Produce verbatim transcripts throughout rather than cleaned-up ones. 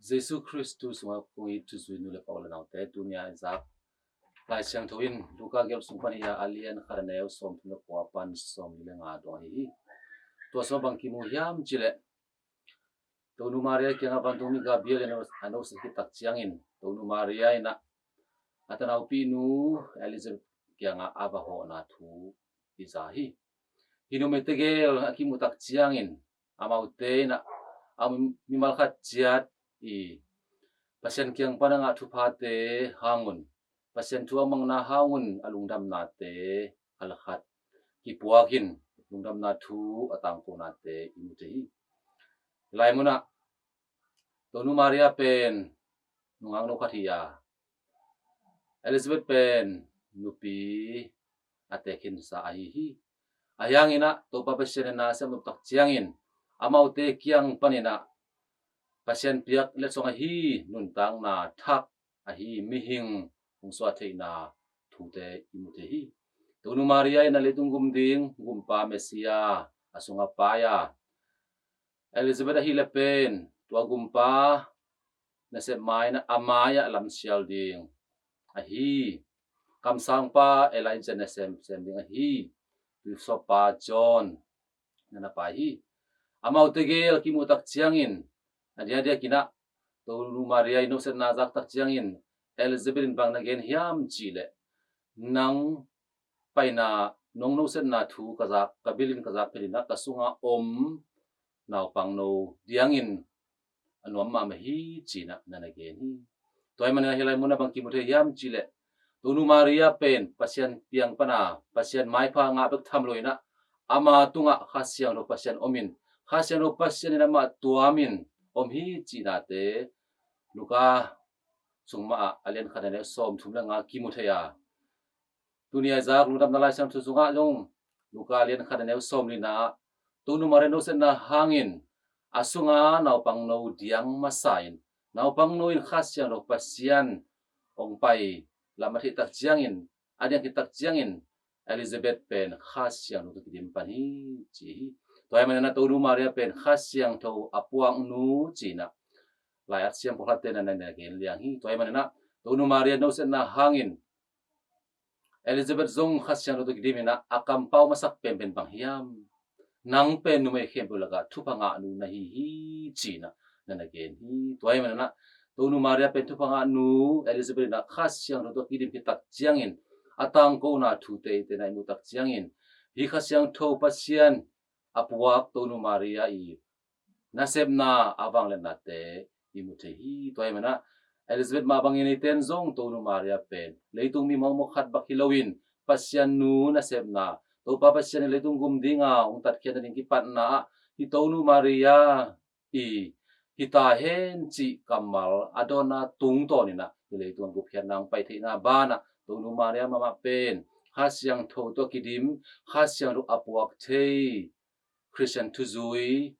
Jesu Khristu sungah kong it thuzui nu le pa u le naute, tuni a i zak Lai Siangtho in Luka gelh sung pan hi a, a lian khat a neu sawmthum le kua pan sawmli le nga dong ahi hi. Tua sungah bang kimu hiam cileh, Tonu Maria kiangah vantung mi Gabriel in a noset khit tak ciangin Tonu Maria in a, a tanaupinu Elizabeth kiangah a va hawhna thu i za hi. Hih numei tegel a kimu tak ciangin amaute in a, a mimal khat ciat i Pasian kiang pan a ngah thuphate hangun, Pasian thu a mangna hangun a lungdamnate a lakhat kipuakin lungdamna thu a tangkonate i mu thei hi. Lai munah Tonu Maria pen nungak no khat hi a, Elizabeth pen nupi a tekhinsa ahi hi. Ahi hangin a Topa Pasian in a sem nop tak ciangin amaute kiang panin a Pasian piak letsong ahi nuntakna thak ahi mihing hong suah theihna thute i mu thei hi. Tonu Maria in a leitung gum ding gumpa Messia a sungah pai a, Elizabeth ahih leh pen tua gumpa nasep mai-in a mai-ah lamsial ding ahi kamsangpa Elijah nasem sem ding ahi tuisuahpa John na na pai hi. Amaute gel kimu tak ciangin a diakdiakin a Tonu Maria i nosetna zak tak ciangin Elizabeth in bang na gen hiam cihleh, nang paina nong nosetna thu ka zak, ka bilin ka zak phetin a ka sungah om naupangno diangin a nuam mahmah hi ci-in a na na gen hi. Tua ahih manin a hih lai munah bang kimu thei hiam cihleh, Tonu Maria pen Pasian piang pan a Pasian maipha ngah bek tham lo-in a ama tungah Kha Siangtho Pasian om in, Kha Siangtho Pasian in amah tuamin om hi cihnate Luka sung mah ah a lian khat a neu sawmthum le nga kimu thei a, tuni a i zak lungdamna Lai Siangtho sungah zong Luka a lian khat a neu sawmli-na ah Tonu Maria nosetna hangin a sunga naupangno diang masa in, naupangno in Kha Siangtho Pasian hong pai lam a theih tak ciangin, a diang khit tak ciangin Elizabeth pen Kha Siangtho tawh kidim pan hi ci hi. Tua ahih manin a Tonu Maria pen Kha Siangtho a puaknu ci-in a lai-at siam pawlkhatte na na gen liang hi. Tua ahih manin a Tonu Maria nosetna hangin Elizabeth zong Kha Siangtho tawh kidim in a, a kampau masak penpen bang hiam? Nang pen numei khempeuh lakah thupha ngahnu na hi hi ci-in a na na gen hi. Tua ahih manin a Tonu Maria pen thupha ngahnu Elizabeth in a Kha Siangtho tawh kidim khit tak ciangin a tangkona thute eite in a i muh tak ciangin hih Kha Siangtho Pasian a puak Tonu Maria i nasepna a vangliatnate i mu thei hi. Tua ahih manin a Elizabeth mah bangin eite in zong Tonu Maria pen leitung mi mawkmawk khat bek hi loin Pasian nu nasepna, Topa Pasian in leitung gum dinga hong tatkhiatna ding kipatna ah hih Tonu Maria i hi ta hen cih kammal a dawnna tungtawn in a hih leitung a gupkhiatna hong pai theihna banah Tonu Maria mahmah pen Kha Siangtho tawh kidim, Kha Siangtho a puak thei Khristian thuzui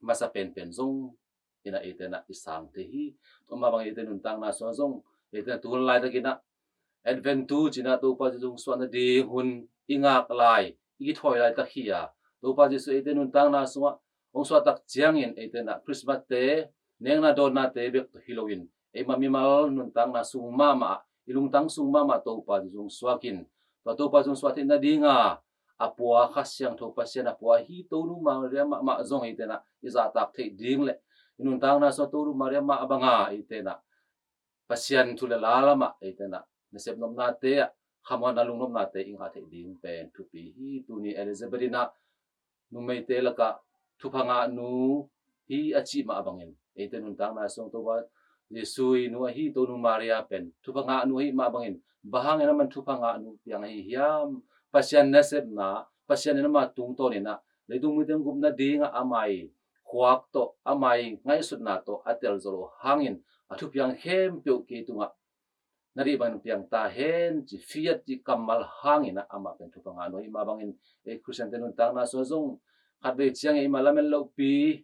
masa penpen zong in a eite in a i sang thei hi. Tua mah bangin eite nuntakna sungah zong eite in a tu hun laitakin a Advent tu ci-in a Topa Jesu hong suah nading hun i ngak lai, i kithawi laitak hi a, Topa Jesu eite nuntakna sungah hong suah tak ciangin eite in a Christmas te, nekna dawnnate bek tawh hi loin eima mimal nuntakna sung mahmah ah, i lungtang sung mahmah Topa Jesu hong suakin, tua Topa Jesu hong suah theih nadinga a pua Kha Siangtho Pasian a pua hih Tonu Maria mahmah zong eite in a i zahtak theih ding le i nuntakna sungah Tonu Maria mah banga eite in a Pasian thu le la lamah eite in a nasep nopnate ah khamuanna lungnopnate i ngah theih ding pen thupi hi. Tuni Elizabeth in a numeite lakah thupha ngahnu hi a cih mah bangin eite nuntakna sung Topa Jesu i nu ahi Tonu Maria pen thupha ngahnu ahi mah bangin bang hangin aman thupha ngahnu piang ahi hiam? Pasian nasepna, Pasian in ama tungtawn in a leitung mite gupna dingah ama i khuak tawh, ama i ngaihsutna tawh a telzaw lo hangin a thupiang khempeuh kei tungah na deih bangin piang ta hen ci fiat cih kammal hangin a amah pen thupha ngahnu ahi mah bangin ei Khristiante nuntakna sungah zong khatvei ciangin eima lamen lohpi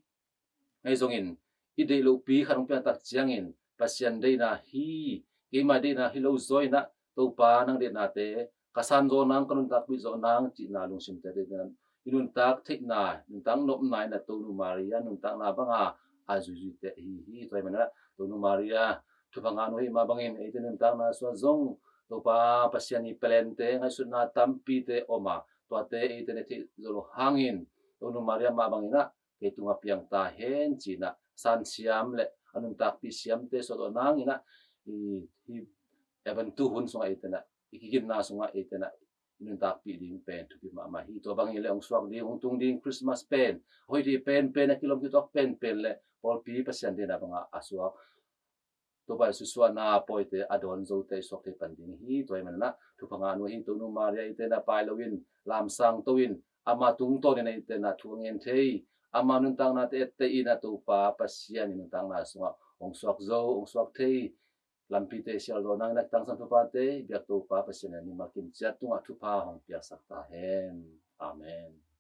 ahi zongin i deih lohpi khat hong piang tak ciangin Pasian deihna hi, keima deihna hi lo zaw in a Topa nang deihnate ka san zaw nang, ka nuntakpih zaw nang cihna lungsimte deihna, i nuntak theihna, nuntak nopna in a Tonu Maria nuntakna banga a zuizui teh hi hi. Tua ahih manin ah Tonu Maria thupha ngahnu ahih mah bangin eite nuntakna sungah zong Topa Pasian ii palente, ngaihsutna tampite om a, tuate eite na theih zawh loh hangin Tonu Maria mah bangin ah kei tungah piang ta hen ci-in ah sansiam le a nuntakpih siamte suahzawh nangin ah i, hih Advent hun sungah eite na, i kiginna sungah eite na i nuntakpih ding pen thupi mahmah hi. Tua bangin le hong suak ding, hong tung ding Christmas pen hoih ding penpen, a kilawm kituak penpen le pawlpi Pasian deihna bangah a suak Topa Jesu suahna pawite a dawn zote i suak thei pan ding hi. Tua ahih manin ah thupha ngahnu ahi Tonu Maria eite na pai loin, lamsang to-in, ama tungtawnin eite na thu a ngen thei, ama nuntaknate etteh in ah Topa Pasian ii nuntakna sungah hong suak zo, hong suak thei lampite sial zawh nangin ah tangsam thuphate biak Topa Pasian in mimal kim ciat tungah thupha hong piaksak ta hen. Amen.